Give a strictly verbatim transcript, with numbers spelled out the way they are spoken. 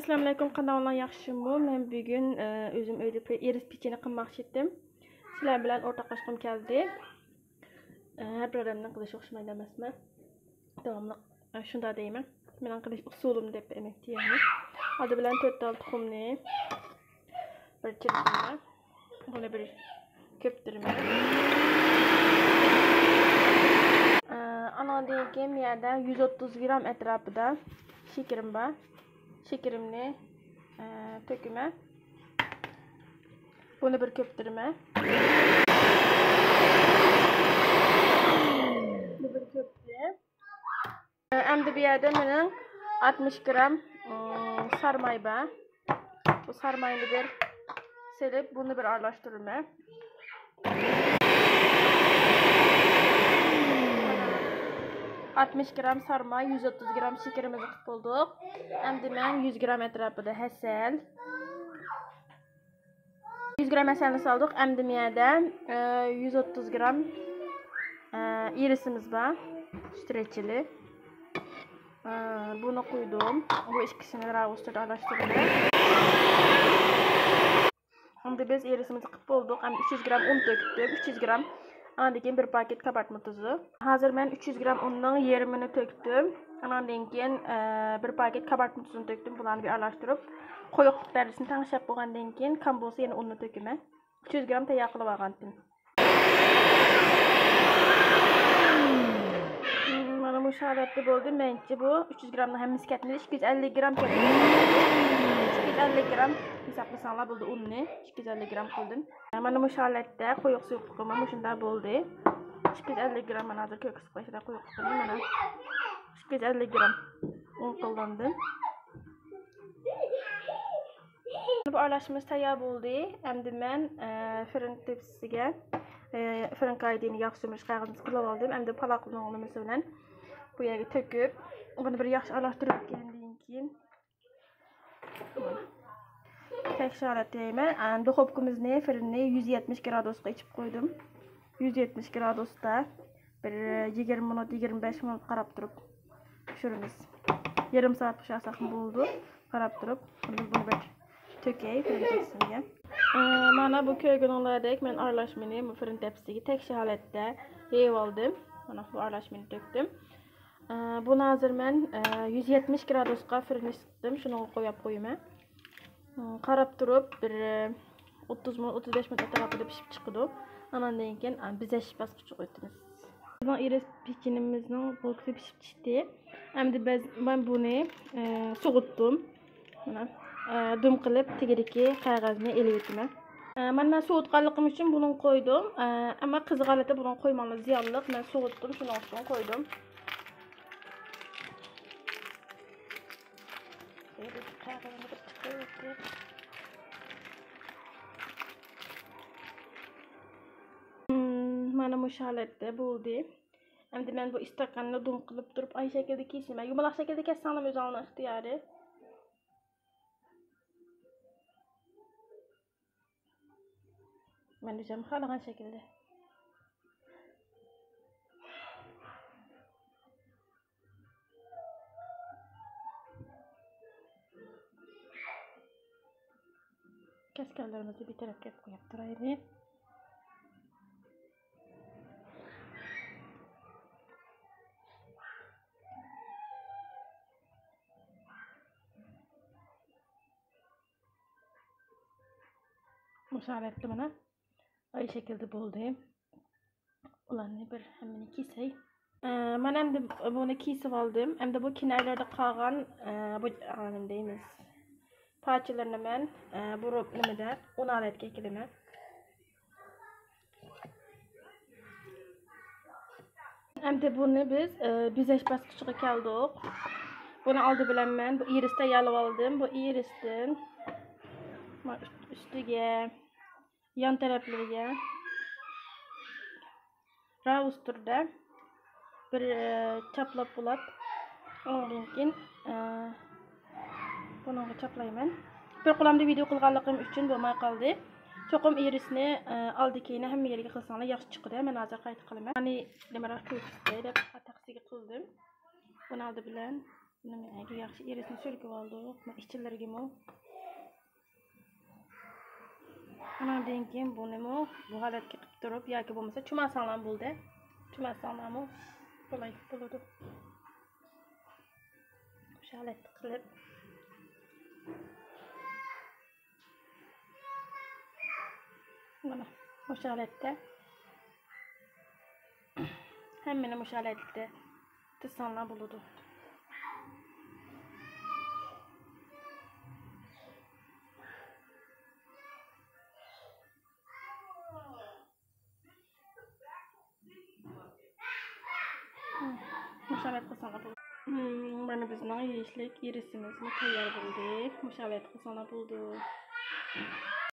ئەسسالامۇئەلەيكۇم، قانداق ئەھۋالىڭلار، ياخشىمۇ؟ مەن بۈگۈن، ئە، ئۆزۈم ئۆيدە پى-، ئېرىس پېچىنى قىلماقچى ئىدىم. سىلەر بىلەن ئورتاقلاشقۇم كەلدى. ئە، ھەر بىر ئادەمنىڭ قىلىشى ئوخشىمايدۇ ئەمەسمۇ؟ داۋاملىق، ئە، شۇنداق دەيمەن. مېنىڭ قىلىش ئۇسۇلۇم دەپ ئەمەتتى يەنى. ئالدى بىلەن تۆت تال تۇخۇمنى بىر چىرىتىمەن. بۇنى بىر كۆپتۈرىمەن. ئە، ئانىڭدىن كېيىن بۇ يەردە يۈز ئوتتۇز گرام ئەتراپىدا شېكىرىم بار. شېكىرىمنى، ئە، تۆكىمەن. بۇنى بىر كۆپتۈرىمەن. بۇنى بىر كۆپتۈرۈپ. ئەمدى بۇ يەردە مېنىڭ ئاتمىش گرام، ئىم، سارماي بار. بۇ سارماينى بىر سېلىپ، بۇنى بىر ئارىلاشتۇرىمەن. ئاتمىش گرام سارماي، يۈز ئوتتۇز گرام شېكىرىمىزنى قىلىپ بولدۇق. ئەمدى مەن يۈز گرام ئەتراپىدا ھەسەل، يۈز گرام ھەسەلنى سالدۇق. ئەمدى مۇ يەردە، ئە، يۈز ئوتتۇز گرام، ئە، ئىرىسىمىز بار. ئۈچ رەتچىلى. ئە، بۇنى قۇيدۇم. بۇ ئىككىسىنى راۋۇستىدا ئارىلاشتۇردۇم. ئەمدى بىز ئىرىسىمىزنى قىلىپ بولدۇق. ئەمدى ئۈچ يۈز گرام ئۇن تۆكتۈم. ئۈچ يۈز گرام. ئاندىن كېيىن بىر پاكېت كابارتما تۇزى. ھازىر مەن ئۈچ يۈز گرام ئۇننىڭ يېرىمىنى تۆكتۈم. ئاناندىن كېيىن، ئە، بىر پاكېت كابارتما تۇزىنى تۆكتۈم. بۇلارنى بىر ئارىلاشتۇرۇپ، قويۇقلۇق دەرىجىسىنى تەڭشەپ بولغاندىن كېيىن، كام بولسا يەنە ئۇننى تۆكىمەن. ئۈچ يۈز گرام تەييار قىلىپ ئالغانتىم. مانا مۇشۇ ھالەتتە بولدى. مەنچە بۇ ئۈچ يۈز گرامنىڭ ھەممىسى كەتمىدى. ئىككى يۈز ئەللىك گرام كەتتى. ئىككى يۈز ئەللىك گرام ھېسابلىساڭلار بولدى ئۇننى. ئىككى يۈز ئەللىك گرام قىلدىم. مانا مۇشۇ ھالەتتە قويۇق سۇيۇقلۇقىمۇ مۇشۇنداق بولدى. ئىككى يۈز ئەللىك گرام، مانا ھازىر كۆرسىتىپ قويۇشىدا قويۇقلۇقىنى، مانا ئىككى يۈز ئەللىك گرام ئۇن قوللاندىم. بۇ ئارىلاشمىمىز تەييار بولدى. ئەمدى مەن، ئە، فىرىن تېپسىسىگە، ئە، فىرىن قائىدىنى ياغ سۈمۈرۈش قەغىزىنى قىلىپ ئالدىم. ئەمدى پالاقنىڭ نېمىسى بىلەن بۇ يەرگە تۆكۈپ، بۇنى بىر ياخشى ئارىلاشتۇرۇپ كەلگەندىن كېيىن، تەكشى ھالەتتە يەيمەن. ئە، دۇخوپكىمىزنى، فىرىننى يۈز يەتمىش گرادۇسقا ئېچىپ قويدۇم. يۈز يەتمىش گرادۇستا بىر يىگىرمە مىنۇت، يىگىرمە بەش مىنۇت قاراپ تۇرۇپ پىشۇرىمىز. يېرىم سائەت پىشۇرساقمۇ بولىدۇ. قاراپ تۇرۇپ، بۇنى بىر تۆكەي فىرىن تېپسىسىگە. ئە، مانا بۇ كۆرگىنىڭلاردەك مەن ئارىلاشمىنى بۇ فىرىن تېپسىسىگە تەكشى ھالەتتە يېيىۋالدىم. مانا بۇ ئارىلاشمىنى تۆكتۈم. ئە، بۇنى ھازىر مەن، ئە، يۈز يەتمىش گرادۇسقا فىرىننى ئىسسىتتىم. شۇنىڭغا قويۇپ قويىمەن. ئە، قاراپ تۇرۇپ، بىر، ئە، ئوتتۇز مىنۇت، ئوتتۇز بەش مىنۇت ئەتراپىدا پىشىپ چىقىدۇ. ئاناندىن كېيىن، ئە، بېزەش باسقۇچىغا ئۆتىمىز. بىزنىڭ ئىرىس پېچىنىمىزنىڭ بولكىسى پىشىپ چىقتى. ئەمدى بىز، مەن بۇنى، ئە، سوغۇتتۇم. مانا، ئە، دۈم قىلىپ تېگىدىكى قەغەزنى ئېلىۋېتىمەن. ئە، مانا مەن سوغۇتقانلىقىم ئۈچۈن بۇنى قويدۇم. ئە، ئەمما قىزىغانلىقتا بۇنى قويماڭلار، زىيانلىق. مەن سوغۇتتۇم، شۇنىڭ ئۈچۈن قويدۇم. مانا مۇشۇ ھالەتتە بولدى. ئەمدى مەن بۇ ئىستاكاننى دۈم قىلىپ تۇرۇپ، ئاي شەكىلدە كېسىمەن. يۇمىلاق شەكىلدە كەسسەڭلارمۇ ئۆزۈڭلارنىڭ ئىختىيارى. مەن ئۆزۈم خالىغان شەكىلدە. كەسكەنلىرىمىزنى بىر تەرەپكە قويۇپ تۇرايلى. مۇشۇ ھالەتتە مانا ئاي شەكىلدە بولدى. ئۇلارنى بىر ھەممىنى كېسەي. ئە، مانا ئەمدى بۇنى كېسىۋالدىم. ئەمدى بۇ كېنەرلەردە قالغان، ئە، بۇ، ئە، نېمە دەيمىز، پارچىلىرىنى مەن، ئە، بۇرۇپ نېمىدە ئۇن ھالەتكە كېلىمەن. ئەمدى بۇنى بىز، ئە، بېزەش باسقۇچىغا كەلدۇق. بۇنى ئالدى بىلەن مەن بۇ ئىرىس تەييارلىۋالدىم. بۇ ئىرىستىن ما-، ئۈستىگە، يان تەرەپلىرىگە راۋۇستۇردا بىر، ئە، چاپلاپ بولۇپ، ئۇنىڭدىن كېيىن، ئە، بۇنىڭغا چاپلايمەن. بىر قولامدا ۋىدېئو قىلغانلىقىم ئۈچۈن بولماي قالدى. چوقۇم ئىرىسنى، ئە، ئالدى كېيىنى ھەممە يەرگە قىلساڭلار ياخشى چىقىدۇ. مەن ھازىر قايتا قىلىمەن. يەنى نېمىراق كۆرسىتەي دەپ تەخسىگە قىلدىم. بۇنى ئالدى بىلەن بۇنى ياخشى ئىرىسىنى سۈركىۋالدۇق. ئىچلىرىگىمۇ. ئاناندىن كېيىن بۇنىمۇ بۇ ھالەتكە قىلىپ تۇرۇپ ياكى بولمىسا چۇمالساڭلارمۇ بولدى. چۇمالساڭلارمۇ بولىدۇ. مۇشۇ ھالەتتە قىلىپ. مانا مۇشۇ ھالەتتە. ھەممىنى مۇشۇ ھالەتتە تۇتساڭلار بولىدۇ. مۇشۇ ھالەتتە قىلساڭلار بولىدۇ. مانا بىزنىڭ يېيىشلىك ئىرىسىمىزمۇ تەييار بولدى. مۇشۇ ھالەتتە قىلساڭلار بولىدۇ.